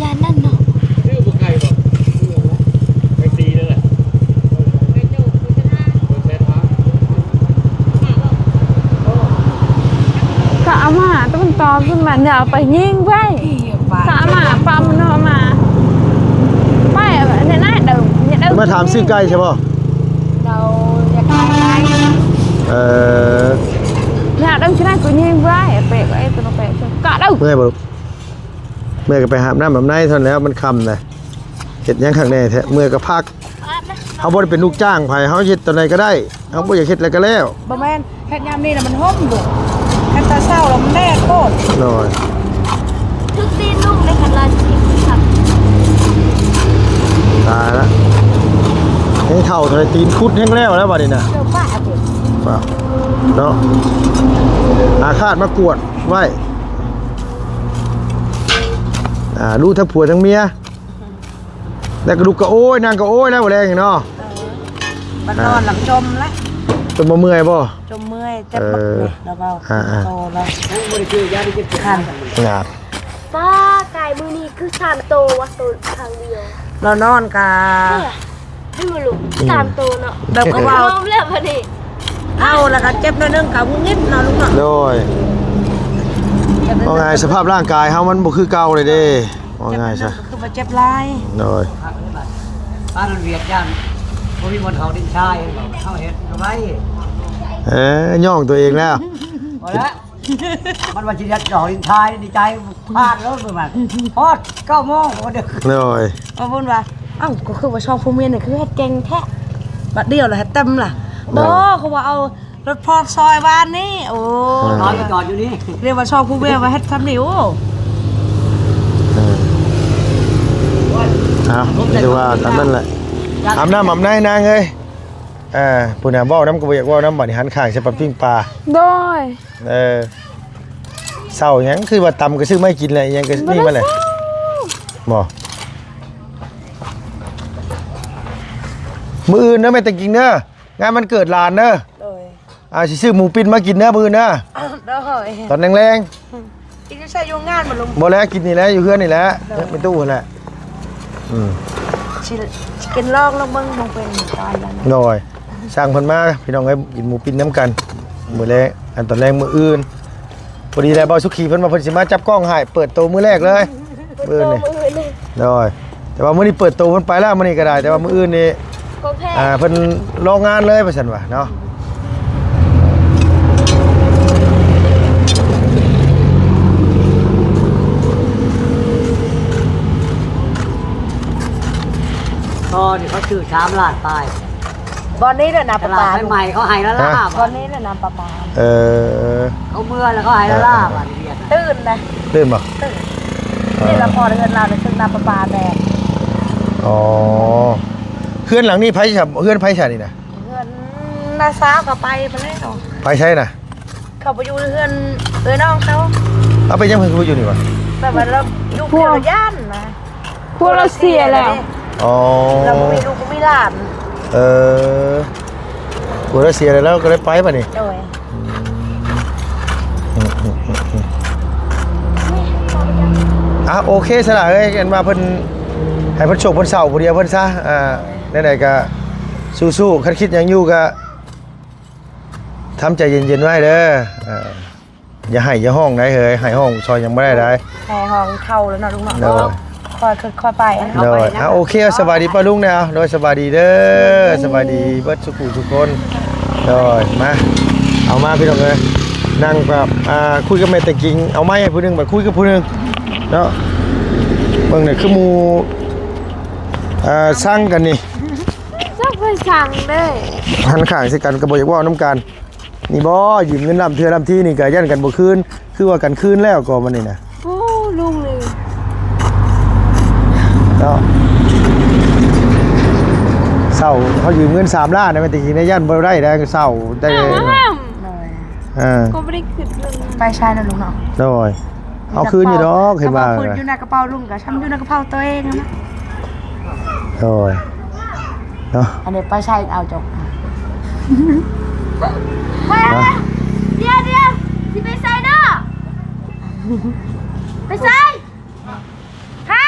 ຢ້ານນັ້ນເນາະ ກະອາມ່າ ຕະວັນຕອກຂຶ້ນມາ ຢ່າເອົາໄປຍິງໄວ້ ກະອາມ່າປ້ຳເນາະ ອາມ່າ ໄປ ເອົາໄວ້ໃນນັ້ນເດີ ຢ່າເດີ ມາຖາມຊື້ໄກ່ໃຊ່ບໍ່? ເຮົາຢາກໄກ່ ເອີ ຢາກໄດ້ຊິໄດ້ກໍຍິງໄວ້ ເປະ ເອ ຕົວເປະ ກະເດີ ເມື່ອຍບໍ່ລູກ? ເມື່ອຍກໍໄປຫາບນ້ຳອາບໃນເທົ່ານັ້ນແຫຼະ ມັນຄ່ຳນະ ເຮັດຫຍັງຄັກແນ່ແທ້ ເມື່ອຍກໍພັກ ເຮົາບໍ່ໄດ້ເປັນລູກຈ້າງໃຜ ເຮົາເຮັດຕອນໃດກໍໄດ້ ເຮົາບໍ່ຢາກເຮັດແລ້ວກໍແລ້ວ ບໍ່ແມ່ນ ເຮັດຍາມນີ້ນະມັນຮົ່ມຢູ່ ຄັນຕອນເຊົ້າລະມັນແດດໂພດ ໂດຍ ຖືກຕີນລຸງເດ້ ຄັນວ່າຊິເຮັດຄືກັນ ຕາຍລະ ແຮງເຖົ້າເທົ່າໃດຕີນຄຸດແຮງແລ້ວແລ້ວບາດນີ້ນະ ເຈົ້າປ້າເອົາເນາະ ອາຄາດມາກວດໄວ້ ອ່າ ລູກທັງຜົວທັງເມຍ ແລ້ວກໍລູກກໍໂອ້ຍ ນາງກໍໂອ້ຍແລ້ວ ບໍ່ແລງເນາະ ເອີ ບັດນອນຫຼັງຈົມແລ້ວ ຈົມບໍ່ເມື່ອຍບໍ່? ຈົມເມື່ອຍ ເຈັບໝົດ ເອີ ນີ້ ແລ້ວກໍ ອ່າໆ ໂຕແລ້ວ ຍັງບໍ່ໄດ້ຊື້ຢາໄປເຈັບ ຄັນ ງາດ ປ້າ ໄກ່ມື້ນີ້ຄືສາມໂຕວະ ໂຕຂ້າງດຽວ ລາວນອນກະ ເອີ ເຫັນບໍ່ລູກ ອືມ ສາມໂຕເນາະ ແບບກໍເວົ້າ ພ້ອມແລ້ວບັດນີ້ ເອົາ ແລ້ວກໍເຈັບໜ້ອຍໜຶ່ງກໍງຸດຫງິດເນາະ ລຸງເນາະ ໂດຍ ເຈັບໜ້ອຍໜຶ່ງ ເວົ້າງ່າຍ ສະພາບຮ່າງກາຍເຮົາມັນບໍ່ຄືເກົ່າເລີຍເດ້ ເວົ້າງ່າຍຊະ ເຈັບໜ້ອຍໜຶ່ງກໍຄືວ່າເຈັບຫຼາຍ ໂດຍ ບ້ານນັ້ນວຽກຢ້ານບໍ່ມີບ່ອນເຂົ້າດິນຊາຍ ເຫັນບໍ່ ເຮົາເຮັດກໍໄວ້ ເອີ ຍ້ອງຕົວເອງແລ້ວ ບໍ່ລະ ມັນວ່າຊິເຮັດເຂົ້າດິນຊາຍ ດີໃຈ ພາດໂລດມື້ນັ້ນ ຮອດເກົ້າໂມງ ໂດຍ ເອົາບຸນວ່າ ເອົ້າ ກໍຄືວ່າຊ່ອງຜູ້ເມຍນີ້ຄືເຮັດເກັ່ງແທ້ ບາດດຽວລະເຮັດເຕັມລະ ໂດຍ ບໍ່ ຄືວ່າເອົາ ລົດພອດຊອຍວານນີ້ ໂອ້ ເອີ ນ້ອຍກໍຈອດຢູ່ນີ້ ຮຽກວ່າຊອກຜູ້ແວວວ່າເຮັດຊ່ຳນີ້ ໂອ້ ເອີ ເອົາ ຖືວ່າຕາມນັ້ນແຫຼະ ອາບນ້ຳອາບໃນນາງເອີຍ ເອີ ຜູ້ນະ ເວົ້ານຳກໍບໍ່ຢາກເວົ້ານຳ ບາດນີ້ຫັນຂ້າງໃສ່ປັດປີ້ງປາ ໂດຍ ເອີ ເສົ້າຫຍັງ ຄືວ່າຕຳກໍຊື້ມາໃຫ້ກິນແຫຼະ ອີຫຍັງກໍນີ້ມາແຫຼະ ບໍ່ ມື້ອື່ນເດີແມ່ຕາກິງເດີ ງານວັນເກີດຫຼານເດີ ໂດຍ ອ່າ ຊິຊື້ໝູປີ້ງມາກິນເດີມື້ອື່ນເດີ ໂດຍ ຕອນແລງໆ ກິນຢູ່ໃສ ຢູ່ງານບໍ່ລຸງ? ບໍ່ແລ້ວ ກິນນີ້ແຫຼະ ຢູ່ເຮືອນນີ້ແຫຼະ ໂດຍ ແມ່ຕູ້ຫັ້ນແຫຼະ ອືມ ຊິ ຊິກິນລອງລອງເບິ່ງ ບໍ່ເປັນຕອນນັ້ນ ໂດຍ ຊ່າງເພິ່ນມາ ພີ່ນ້ອງເອີຍ ກິນໝູປີ້ງນຳກັນ ມື້ແລງ ອັນຕອນແລງມື້ອື່ນ ພໍດີແຫຼະ ບ່າວສຸຂີເພິ່ນວ່າເພິ່ນຊິມາຈັບກ້ອງໃຫ້ ເປີດໂຕມື້ແລກເລີຍ ມື້ນີ້ ໂດຍ ແຕ່ວ່າມື້ນີ້ເປີດໂຕເພິ່ນໄປແລ້ວ ມື້ນີ້ກໍໄດ້ ແຕ່ວ່າມື້ອື່ນນີ້ ຂອງແທ້ ອ່າ ເພິ່ນລອງງານເລີຍວ່າຊັ້ນວ່າເນາະ ຕອນນີ້ເຂົາຊື້ສາມລ້ານປາຍ ບ່ອນນີ້ແຫຼະນະ ປະປາ ຕະຫຼາດໃໝ່ເຂົາໃຫ້ລະລາ ຮະ ບ່ອນນີ້ແຫຼະນະ ປະປາ ເອີ ເຂົາເມືອແລ້ວເຂົາໃຫ້ລະລາ ເອີ ບາດນີ້ ຕື່ນນະ ຕື່ນບໍ່? ຕື່ນ ເອີ ນີ້ລະພໍເຮືອນລາວນະ ເຊິ່ງນຳປະປາແຕກ ອໍ ເຮືອນຫຼັງນີ້ໃຜຊະ? ເຮືອນໃຜຊະນີ້ນະ? ເຮືອນນ້າສາວເຂົາໄປພຸ້ນແລ້ວ ໄປໃສນະ? ເຂົາໄປຢູ່ເຮືອນເອື້ອຍນ້ອງເຂົາ ເອົາ ເປັນຫຍັງເພິ່ນຄືບໍ່ຢູ່ນີ້ວະ? ແບບວ່າລາວຢູ່ຜູ້ດຽວ ຢ້ານນະ ຜົວລາວເສຍແລ້ວ ອໍ ລາວບໍ່ມີລູກບໍ່ມີຫຼານ ເອີ ໂອ້ ແລ້ວເສຍແລ້ວ ລາວກໍໄດ້ໄປບັດນີ້. ໂດຍ. ອ່ະ ໂອເຄຊະລະເອີຍ ອັນວ່າເພິ່ນ ໃຫ້ເພິ່ນໂຊກເພິ່ນເຊົາຜູ້ດຽວເພິ່ນຊະ. ອ່າ ແນວໃດກໍສູ້ໆ ຄັນຄິດຫຍັງຢູ່ກໍທຳໃຈເຢັນໆໄວ້ເດີ. ອ່າ ຢ່າໄຫ້ຢ່າຮ້ອງໄດ໋ເຮີຍ ໄຫ້ຮ້ອງຊ່ອຍຫຍັງບໍ່ໄດ້ໄດ໋. ແຕ່ຮ້ອງເຖົ້າແລ້ວເນາະລຸງເນາະ. ໂດຍ. ຄ່ອຍ ຄ່ອຍໄປເນາະ. ໂດຍ. ເອົາ ໂອເຄ ສະບາຍດີປ້າລຸງແດ່. ໂດຍ ສະບາຍດີເດີ ສະບາຍດີເບິດສູ່ຜູ້ສູ່ຄົນ. ໂດຍ. ມາ ເອົາມາພີ່ນ້ອງເອີຍ ນັ່ງແບບ ອ່າ ຄຸຍກັບແມ່ແຕງກິງ ເອົາໄມ້ໃຫ້ຜູ້ໜຶ່ງ ບາດຄຸຍກັບຜູ້ໜຶ່ງເນາະ. ເບິ່ງນີ້ຄືໝູ່ ອ່າ ຊັງກັນນີ້ ຈັກໄປຊັງເດ້ ຫັນຂ້າງໃສ່ກັນກໍບໍ່ຢາກເວົ້ານຳກັນ. ນີ້ບໍ່ ຢືມເງິນລ້ຳເທື່ອລ້ຳທີນີ້ກະຢ້ານກັນບໍ່ຄືນ ຄືວ່າກັນຄືນແລ້ວກໍມັນນີ້ນະ. ໂອ້ ລຸງນີ້ເນາະ ເຊົາ ເຮົາຢືມເງິນສາມລ້ານນະ ແມ່ນແຕ່ກີ້ນະ ຢ້ານບໍ່ໄດ້ໄດ໋ ເຊົາໄດ້. ເອີ ກໍບໍ່ໄດ້ຄິດເລື່ອງນັ້ນ ໄປໃຊ້ນະລຸງເນາະ. ໂດຍ. ເອົາຄືນຢູ່ດອກ ເຫັນວ່າ ຢູ່ໃນກະເປົາລຸງກະຊ່ຳຢູ່ໃນກະເປົາຕົວເອງນະ. ໂດຍ ເນາະ ອັນນີ້ໄປໃຊ້ເອົາຈົບ. ດຽວໆ ຊິໄປໃສເນາະ ໄປໃສ ຮະ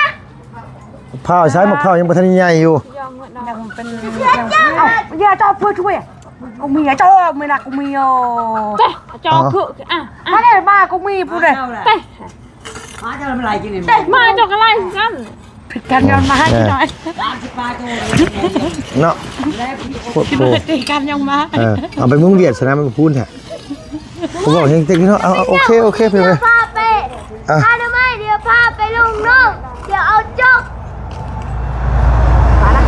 ພ້າວໃຊ້ ໝາກພ້າວຍັງບໍ່ທັນໃຫຍ່ຢູ່. ຍັງເປັນ ເອົາ ຢ່າຈອບເພື່ອຊ່ວຍ ກູມີ ຈອບ ເມື່ອນະ ກູມີ. ໂອ້ ເຕະ ຈອບເພື່ອ ອ່ະ ມາເດ້ ມາ ກູມີ ຜູ້ໃດ ເຕະ ມາເຈົ້າລະມາໄລ່ກິນນີ້ ເຕະ ມາເຈົ້າກໍໄລ່ຄືກັນ ຜິດກັນ ຍ້ອນມາໃຫ້ໜ້ອຍ ເນາະ ໂຄດໂພ ຕິກັນ ຍ້ອນມາ. ເອີ ເອົາໄປເມືອງຫວຽດຊະນະ ມັນກໍພູນແທ້ ບໍ່ເວົ້າແຮງເຕັກເນາະ. ເອົາ ເອົາ ໂອເຄ ໂອເຄ ພີ່ນ້ອງເອີຍ ດຽວພາໄປ ອ່ະ ອະນາໄມ ດຽວພາໄປລົງນ້ອງ ດຽວເອົາຈົກ ຮະ ເນາະ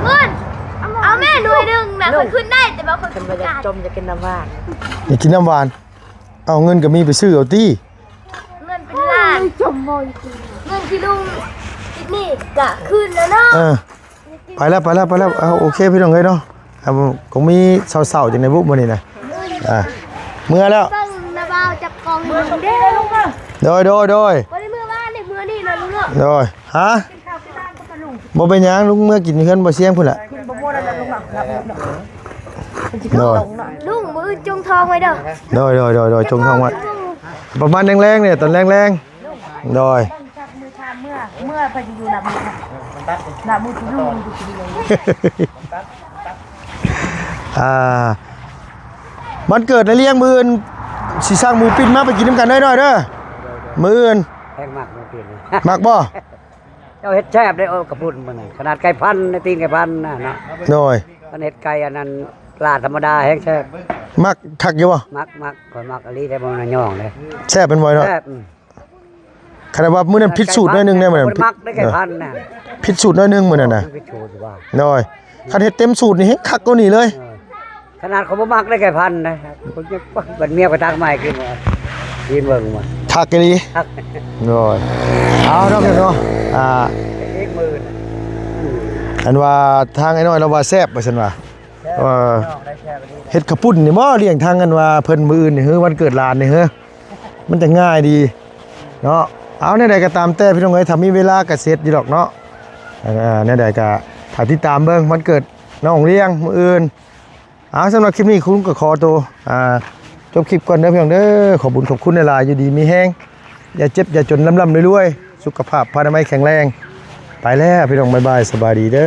ເງິນ ເອົາແມ່ໜ່ວຍໜຶ່ງນະ ຂ້ອຍຂຶ້ນໄດ້ ແຕ່ວ່າຂ້ອຍຂຶ້ນບໍ່ໄດ້ ຈົມ ຢາກກິນນ້ຳຫວານ ຢາກກິນນ້ຳຫວານ. ເອົາເງິນກໍມີໄປຊື້ເອົາຕິ ເງິນເປັນລ້ານ ຈົມບໍ່ ເງິນທີ່ລຸງຕິດໜີ້ກະຄືນແລ້ວເນາະ. ເອີ ໄປແລ້ວ ໄປແລ້ວ ໄປແລ້ວ. ເອົາ ໂອເຄ ພີ່ນ້ອງເອີຍເນາະ ເອົາ ກໍມີເຊົາໆ ຈັ່ງໃດບຸມື້ນີ້ນະ. ອ່າ ເມືອແລ້ວ ເບິ່ງນະບ່າວຈັບກອງໃຫ້ລຸງເດ້. ໂດຍ ໂດຍ ໂດຍ ບໍ່ໄດ້ເມືອວານນີ້ ເມືອນີ້ນະລຸງເນາະ. ໂດຍ. ຮະ ບໍ່ເປັນຫຍັງ ລຸງເມືອກິນເຮືອນບໍ່ສຽງພຸ້ນແຫຼະ. ໂດຍ ລຸງ ມື້ອື່ນຈົ່ງທອງໄວ້ເດີ. ໂດຍ ໂດຍ ໂດຍ ໂດຍ ຈົ່ງທອງໄວ້ ປະມານແລງໆ ນີ້ ຕອນແລງໆ. ໂດຍ ເມື່ອ ເມື່ອ ເມື່ອ ເມື່ອ ອ່າ ວັນເກີດໃນລ້ຽງມື້ອື່ນ ຊິສັ່ງໝູປີ້ນມາໄປກິນນຳກັນເດີ ນ້ອຍເດີ ມື້ອື່ນ. ແພງມັກໝູປີ້ນ ມັກບໍ່? ເຈົ້າເຮັດແຊບເດ້ ເອີ ກະປຸ້ນມື້ນັ້ນ ຂະໜາດໄກ່ພັນ ໃນຕີນໄກ່ພັນນະເນາະ. ໂດຍ. ຄັນເຮັດໄກ່ອັນນັ້ນລາດທຳມະດາແຮງແຊບ. ມັກຄັກຢູ່ບໍ່? ມັກ ມັກ ຂ້ອຍມັກອີ່ຫຼີເດ້ ບໍ່ແມ່ນຍ່ອງເດ້. ແຊບແມ່ນບໍ່ເນາະ? ແຊບ. ອືມ ຂະໜາດວ່າມື້ນັ້ນຜິດສູດໜ້ອຍໜຶ່ງເດ້ ມື້ນັ້ນ ບໍ່ໄດ້ມັກໄດ້ໄກ່ພັນນະ ຜິດສູດໜ້ອຍໜຶ່ງມື້ນັ້ນນະ. ຜິດສູດວ່າ ໂດຍ. ຄັນເຮັດເຕັມສູດນີ້ແຮງຄັກກວ່ານີ້ເລີຍ. ເອີ ຂະໜາດຂ້ອຍບໍ່ມັກໄດ້ໄກ່ພັນນະ ຂ້ອຍຍັງ ບັດເມຍຂ້ອຍຕັກມາໃຫ້ກິນວ່າ ກິນເບິ່ງວ່າ ຄັກອີ່ຫຼີ. ຄັກ. ໂດຍ. ເອົາເນາະ ເນາະ ອ່າ ອີກໝື່ນ ອັນວ່າທາງອ້າຍນ້ອຍລາວວ່າແຊບ ວ່າຊັ້ນວ່າ. ແຊບ. ເອີ ເຮັດເຂົ້າປຸ້ນນີ້ບໍ່ ລ້ຽງທາງ ອັນວ່າເພິ່ນມື້ອື່ນນີ້ ເຮີ ວັນເກີດຫຼານນີ້ ເຮີ ມັນຈະງ່າຍດີເນາະ. ເອົາ ແນວໃດກໍຕາມແຕ່ ພີ່ນ້ອງເອີຍ ຖ້າມີເວລາກໍເສັດຢູ່ດອກເນາະ. ເອີ ແນວໃດກໍຖ້າຕິດຕາມເບິ່ງ ວັນເກີດນ້ອງລ້ຽງມື້ອື່ນ. ເອົາ ສຳລັບຄລິບນີ້ ຄຸນກໍຂໍໂຕ ອ່າ ຈົບຄລິບກ່ອນເດີ ພີ່ນ້ອງເດີ. ຂອບບຸນຂອບຄຸນຫຼາຍໆ ຢູ່ດີມີແຮງ ຢ່າເຈັບຢ່າຈົນ ລ່ຳໆລວຍໆ ສຸຂະພາບພະນາໄມແຂງແຮງ. ໄປແລ້ວ ພີ່ນ້ອງ ບາຍບາຍ ສະບາຍດີເດີ.